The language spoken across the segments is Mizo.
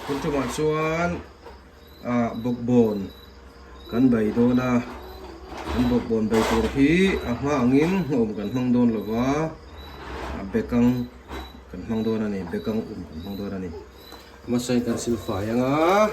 Tun tumah chuan ah bawkbawn kan bei dawn a, kan bawkbawn bei tur hi a hma angin hnawm kan hmang dawn lo va, a bekang kan hmang dawn a ni, bekang um kan hmang dawn a ni. Hmasa in kan sil fai ang a.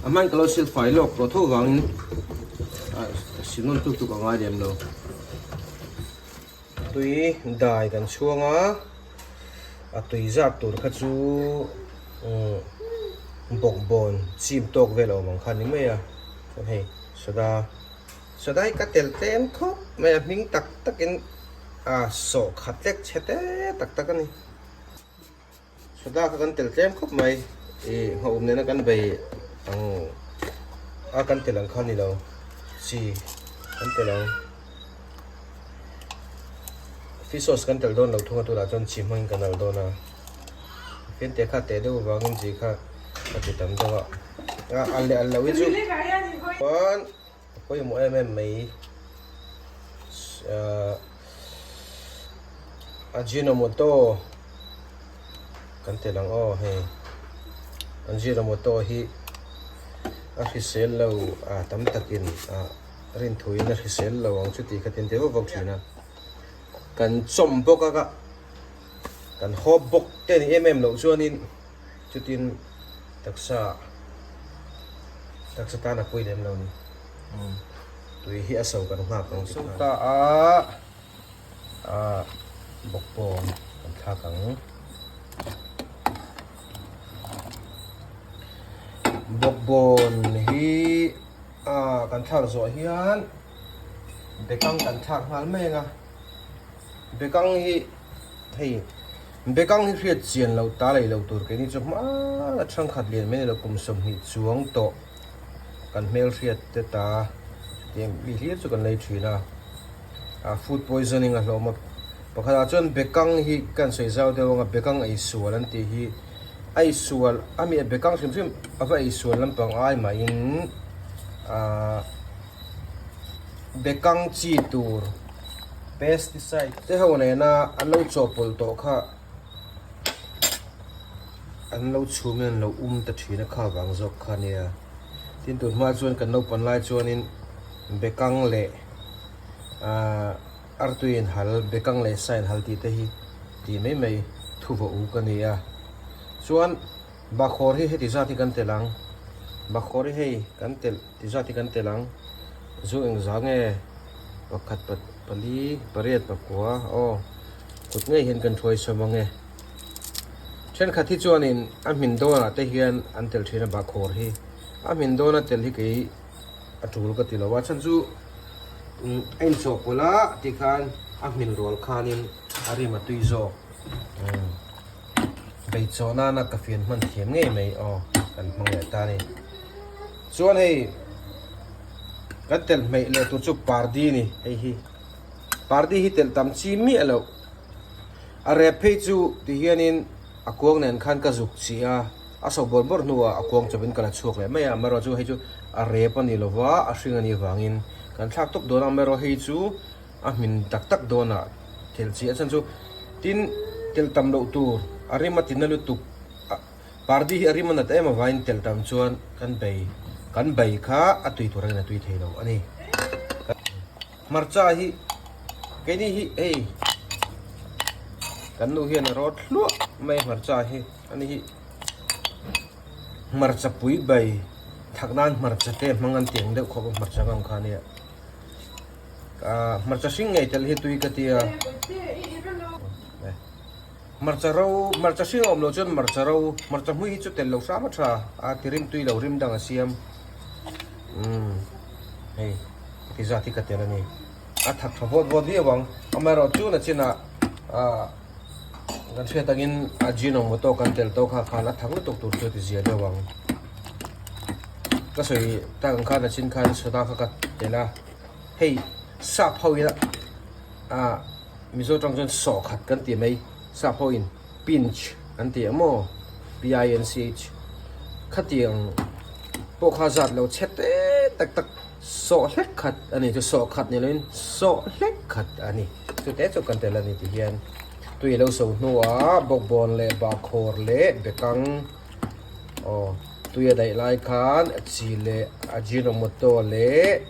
A hmain ka lo sil fai lawk tawh tho vangin sil nawn tuk tuk a ngai lem lo. Tui dai kan chhuang a, a tui zat tur kha chu bawkbawn chim tawk vel a awm ang kha a ni mai a. Chuan hei soda soda hi ka tel tlem khawp mai a, hming tak takin a sawh khat hlek chhe te tak tak a ni. Soda kha kan tel tlem khawp mai ih nghawm nena kan bei ang a kan tel ang kha ni lo chi kan tel ang fish sauce kan tel dawn lo thung a tunah chuan chi hmangin kan al dawn a fiante kha teh deuh avangin chi kha ka ti tam deuh a a al leh al loh hi chu chuan a pawimawh em em mai ahh Ajinomoto kan tel ang aw hei Ajinomoto hi a hrisel lo a tam takin ah rinthuin a hrisel lo ang chu tih kha tin deuh vak thin a kan chawm bawk a ka kan hawp bawk te ni em em loh chuanin chutin taksa taksa tan a pawi lem lo ni tui hi a so kan nghak ang so ta a ah bawkbawn kan thlak ang bawkbawn hi ah kan thlak zawh hian bekang kan thlak nghal mai ang a bekang hi hei bekang hi hriat chian loh ta lei lo tur keini chu hmana thangkhat lian mai ni lo kum 20 chuang tawh. Kan hmelhriat te ta chutiang mi hlir chu kan lei thin a, ah food poisoning a hlawm a, pakhatah chuan bekang hi kan sawi zau deuh ang a, bekang ei sual an tih hi a ei sual a mi bekang hrim hrim a va ei sual lampang ai mahin ah bekang chi tur pesticide te ho nena an lo chawhpawlh tawh kha. An lo chhum in an lo um ta thin a kha vang zawk kha nia. Tin tun hma chuan kan naupang lai chuanin bekang leh ahh artui in hal bekang leh sa in hal tih te hi tih mai mai thu va uk a ni a. Chuan bakhawr hi heti zat hi kan telh ang. Bakhawr hi hei kan telh ti zat hi kan telh ang. Zu engzah nge pakhat pali pariat pakua aw. Kut ngei hian kan hruai sawm ang e. Thenkhat hi chuanin a hmin dawnah te hian an tel thin a bakhawr hi. A hmin dawna tel hi kei a tul ka ti lo a, chhan chu a inchawhpawlh a tikhan a hmin rual khanin a rim a tui zawk. Beichawh nana ka fian hman thiam ngei mai aw kan hmang leh ta a ni. Chuan hei kan tel hmeih leh tur chu pardi a ni hei hi. Pardi hi telh tam chi miah loh. A rep phei chu ti hianin a kuang nen khan ka zuk chih a, a so bawrh bawrh hnuah a kuang chawpin ka la chhuak leh mai a, amaherawh chu hei chu a rep a ni lo va, a hring a nih vangin kan thlak tawp dawn a, amaherawh hei chu a hmin tak tak dawnah telh chi a chhan chu tin telh tam loh tur a rim a tina lutuk a pardi hi a rim a nat em avangin telh tam chuan kan bei kan bei kha a tui tur angin a tui thei lo a ni. Hmarcha hi keini hi hei kan nu hian a rawt hluah mai hmarcha hi ani hi hmarcha pui bai thak nan hmarcha te hmang an tih ang deuh khawp a hmarcha ngam kha ania ah hmarcha hring ngei tel hi tui ka tia hmarcha ro hmarcha hring a awm loh chuan hmarcha ro hmarcha hmui hi chu tel lo hram a tha a ti rim tui lo rim dang a siam umm hei. Ti zat hi ka tel a ni. A thak tha vawt vawt viau ang. Amaherawh chu nachinah ah kan hriat angin Ajinomoto kan tel tawh kha khan a thak lutuk tur chu a ti zia deuh ang. Ka sawi tak ang khan nachin khan soda kha ka tel a. Hei sap ho in ah Mizo tang chuan sawhkhat kan ti mai. Sap ho in pinch an ti ang maw? P-I-N-C-H khatiang. pawh kha zat lo chhe te tak tak sawh hlek khat a ni chu sawh khat ni loin sawh hlek khat a ni chute chu kan tel a ni ti hian tui a lo so hnuah bawkbawn leh bahkhawr leh bekang aw tui a daih lai khan chi leh ajinomoto leh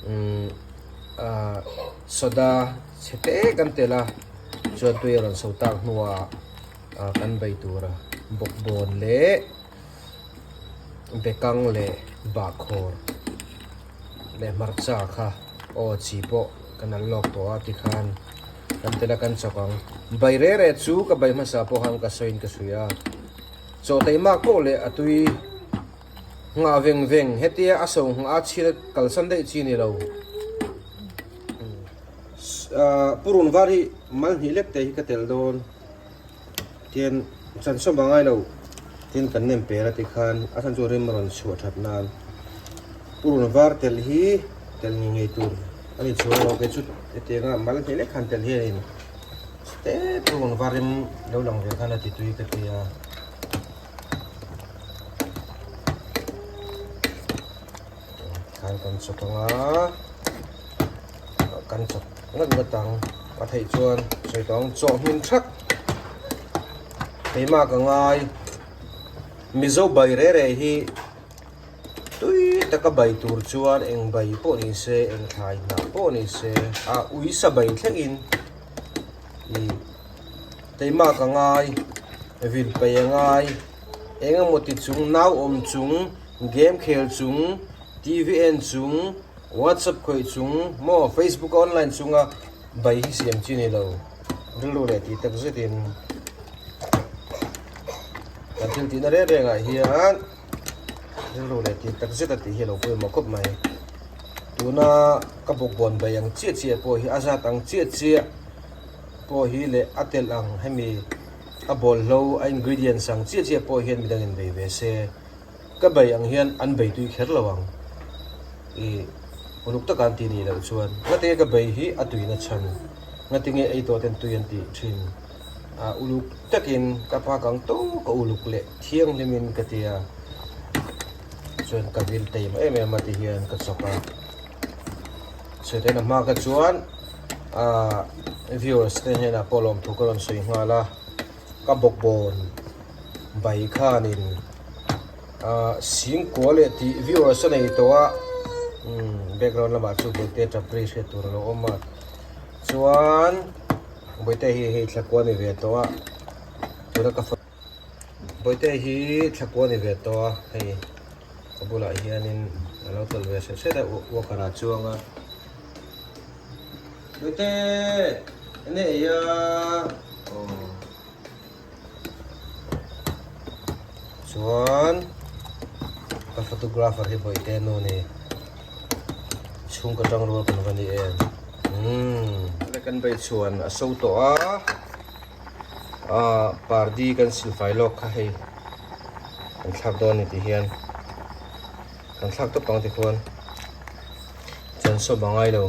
umm ah soda chhe te kan tel a chuan tui a rawn so tak hnuah ah kan bei tur a bawkbawn leh. Bekang leh bahkhawr leh hmarcha kha aw chi pawh kan an lawk tawh a tikhan kan tel a kan chawk ang. Bai reh reh chu ka bai hmasa pawh khan ka sawiin ka sawi a, chaw tei mak pawh leh a tui nghah veng veng hetia a so nghah a chhir kalsan daih chi ni lo. Purun var hi mal hnih lek te hi ka tel dawn. Tian chan sawm a ngai lo tin kan nem per a ti khan a chhan chu rim a rawn chhuah that nan purun var tel hi tel ngei ngei tur a ni chhuang lo kei chu hetianga mal hnih lek khan tel hianin chute purun var rim lo lang ve khan a ti tui ka ti a. Khan kan chawk ang a kan chawk ngat ngat ang a theih chuan sawi tawh ang chaw hmin thak keimah ka ngai mizo bai reh reh hi tui taka bai tur chuan eng bai pawh ni se eng thlai hnah pawh ni se a uisa bai thlengin ih keimah ka ngai vil peih a ngai eng emaw ti chung nau awm chung. Game khel chung, TV en chung, WhatsApp khawih chung maw Facebook a online chunga bai hi siam chi ni lo. Rilru leh tih tak zetin kan thil tihna reng rengah hian rilru leh tih tak zet a tih hi a lo pawimawh khawp mai. Tuna ka bawkbawn bai ang chiah chiah pawh hi a zat ang chiah chiah pawh hi leh a telh ang hemi a bawlhlo a ingredients ang chiah chiah pawh hian midangin bei ve se. Ka bei ang hian an bei tui kher lo ang i uluk taka an tih nih loh chuan ngatinge ka bei hi a tuina chhan ngatinge ei tawh ten tui an tih thin a uluk takin ka phak ang tawk a uluk leh thianghlimin ka tia chuan ka vil teim em em a ti hian ka chawk a chhete na hma kha chuan ah viewers te hnenah pawh lawmthu ka rawn sawi nghal a. Ka bawkbawn bai khanin ah singkua leh tih viewers a nei tawh a umm background lamah chu bawihte tap ri hriat tur a lo awm a chuan bawihte hi hei thlakua ni ve tawh a tuna ka bawihte hi thlakua ni ve tawh a hei ka bulah hianin a lo tawlh ve hret hret a walker ah chuang a. Bawihte enge ei a aw chuan ka photographer hi bawihte nu ni chhungkaw tang rual kan va ni em umm kan bei chhuan a so tawh a ah pardi kan silfai lawk kha hei kan thlak dawn a ni tih hian kan thlak tawp ang tikhuan. Chuan sawm a ngai lo.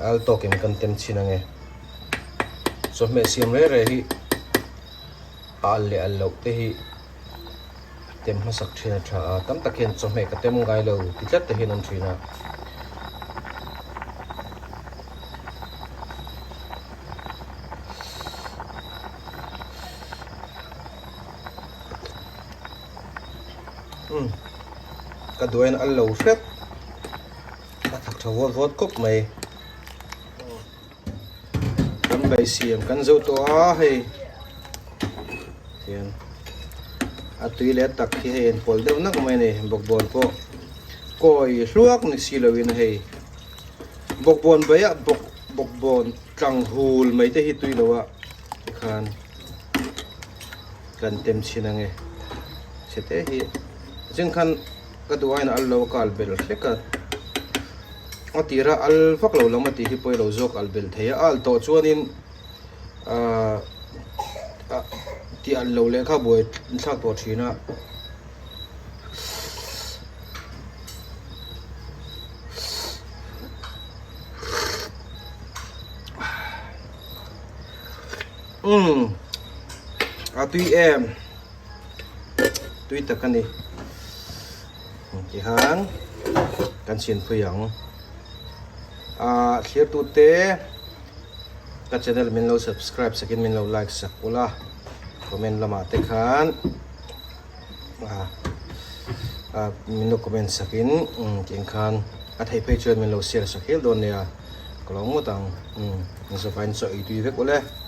Al tawkin kan tem chhin ange. Chawhmeh siam reh reh hi a al leh al loh te hi tem hmasak thin a tha a. Tam tak hian chawhmeh ka tem ngai lo ti tlat te hian an thin a. Umm ka duain a lo hrep a thak tha vawt vawt khawp mai kan bai siam kan zo tawh a hei tihian a tui leh tak hi hei an pawlh deuh nak mai a ni bawkbawn pawh kawi hluak ni si lo in hei. Bawkbawn baiah bawk bawkbawn tlang hul mai te hi tui lo a tikhan kan tem chhin ange chhe te hi cheng khan ka duh aiin a al lo a ka al bel hlek a a tira al vak lo lam a tih hi pawilo zawk al bel thei a a al tawh chuanin ahh tih al lo leh kha buai thlak tawh thin a. Umm a tui em tui tak a ni tihan kan chhin phui ang ah thlir tu te ka channel min lo subscribe sakin min lo like sak ula comment lamah te khan ah ah min lo comment sakin tiang khan a theih phei chuan min lo share sak hial dawn nia ka lo ngawt ang umm zawkain chaw ei tui vek ule.